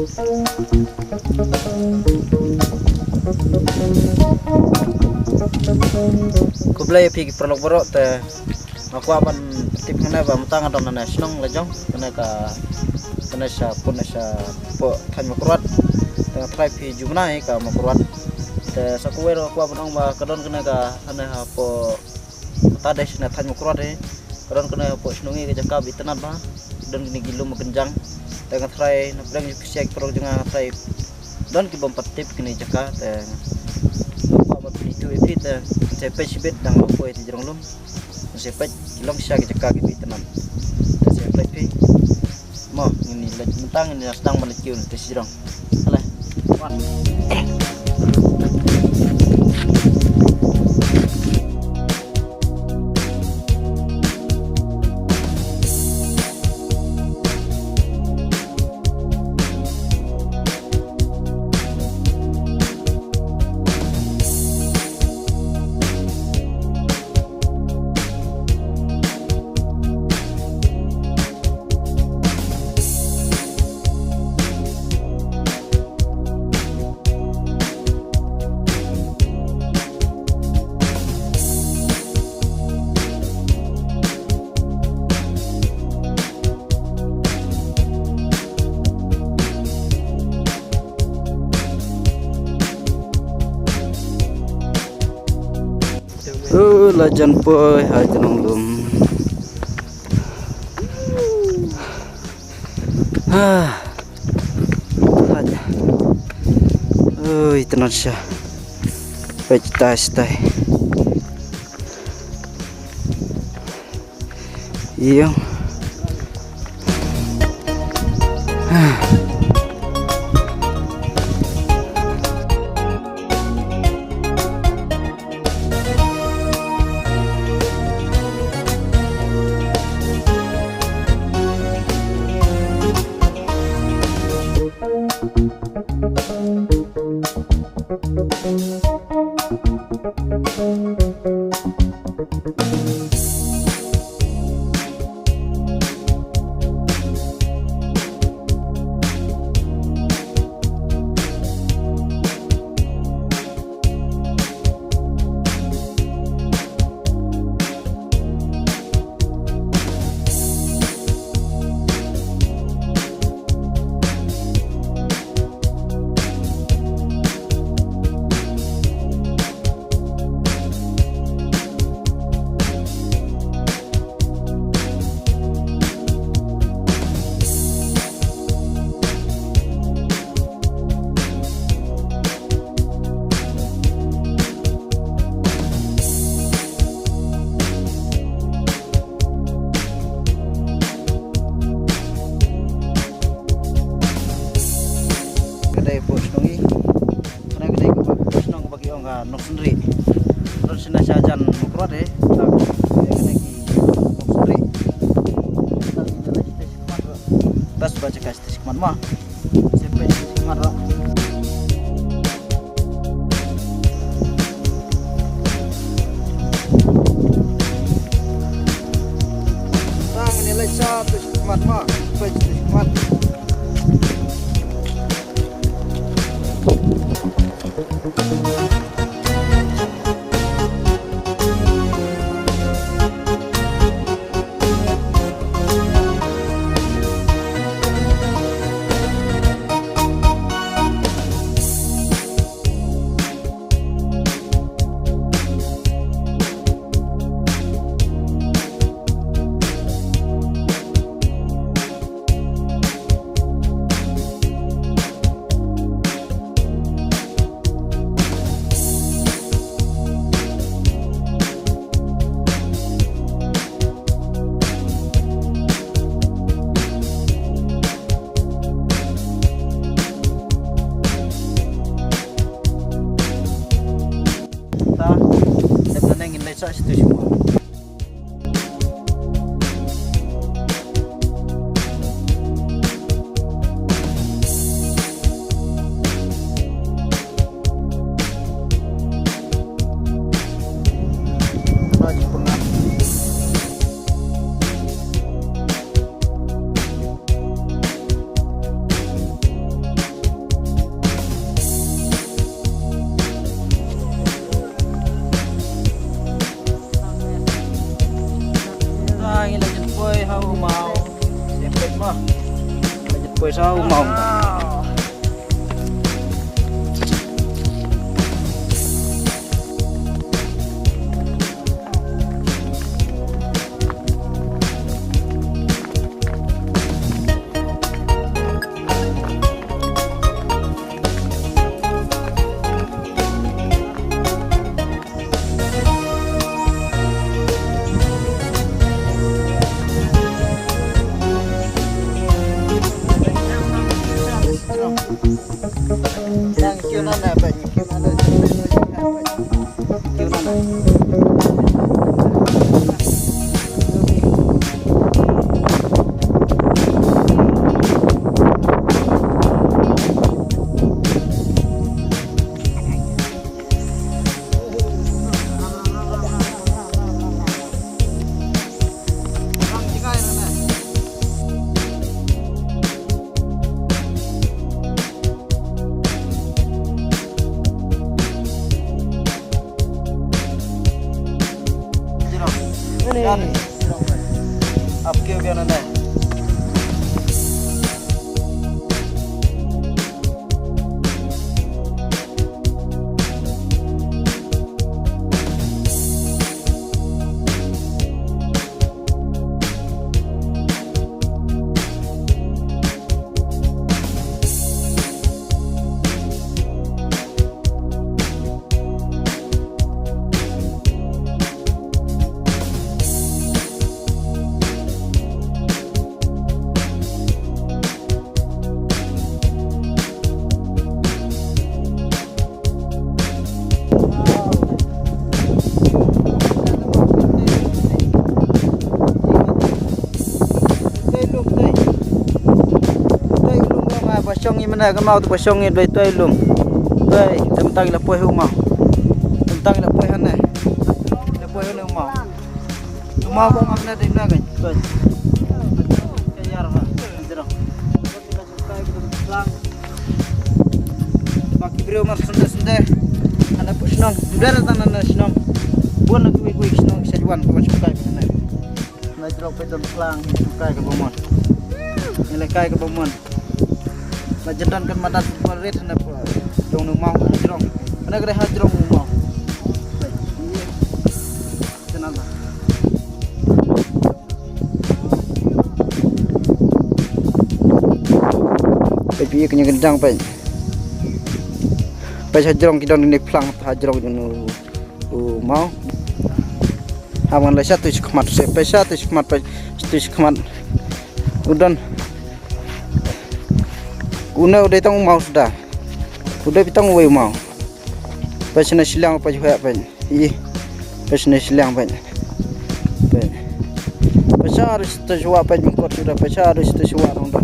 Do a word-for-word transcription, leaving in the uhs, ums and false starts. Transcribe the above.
Khublei ïa phi ki paralok baroh, te nga kwah ban tip hangne ba mynta nga don hangne shnong la jong, kane ka, kane sha pun sha poh thaiñ Mawkyrwat. Te nga tharai phi ju mynta ïa ka Mawkyrwat. Te sa kawei ruh nga kwah ban ong ba ka don kane ka hangne hapoh Mynta dei shane thaiñ Mawkyrwat eh. Ka don kane hapoh shnong ngi ka jaka ba itynnad bha. Don kine ki lum ba kynjang. Te nga tharai na pdeng jong phi sha ki paralok jong nga, nga tharai don ki bym pat tip kine jaka, te nga kwah ban pyni ïa phi, te sa peit shibit dang la poi te jrong lum. Sa peit ki long sha ki jaka ki ba itynnad. Te sa peit phi. Mo, ngin ïa leit mynta, ngin ïa sdang ban leit kiew te shi jrong. Kale. Wan. Uh, la jan poi ha ki nonglum. Ah. Ui, tynat sha. Peit tai stai. Ïa. Ka dei poh shnong ngi. Ka dei ka poh shnong ba ki ong ka Nongsynrieh. Rot shane sha jan Mawkyrwat eh. Ka dei ki Nongsynrieh. Tas ba jaka Te shi khmat ma. Shi peit shi khmat ruh. Tang ni lai sha tu shi khmat ma. Peit shi khmat. Ta, dep nane ngin leit sha situ shuwa. Chau mong. Ap kiew biang na ne. Ba shong i mena ka mau tu ba shong i doi toi lum. Doi, tentang la poi hu mau. Tentang la poi hane. La poi hane mau. Mau ba ngam na dei na kan. Doi. Ka yar ha. Jerong. Ba ki briew mar sende sende. Ana pu shnong. Ber tan ana shnong. Bun na kui kui shnong sa juan ko chukai na. Na jrong pe don plang chukai ka bomon. Ni le kai ka bomon. Na jendon kan madat ko ret na pu. Jong nu mau jrong. Ana gre ha jrong nu mau. Channel ba. Peit phi ïa kane ka dang peit. Peit ha jrong ki don ne phlang ha jrong jong u, u maw. Ha ngan leh sha tu shi khmat se peit sha tu shi khmat peit tu shi khmat. U don. U ne u dei tang u maw suda. U dei tang uwei u maw. Peit shane shiliang peit heh peit. Ih, peit shane shiliang peit. Peit. Peit sha ruh sha shuwa peit mengkot shuwa peit sha ruh sha shuwa rong da.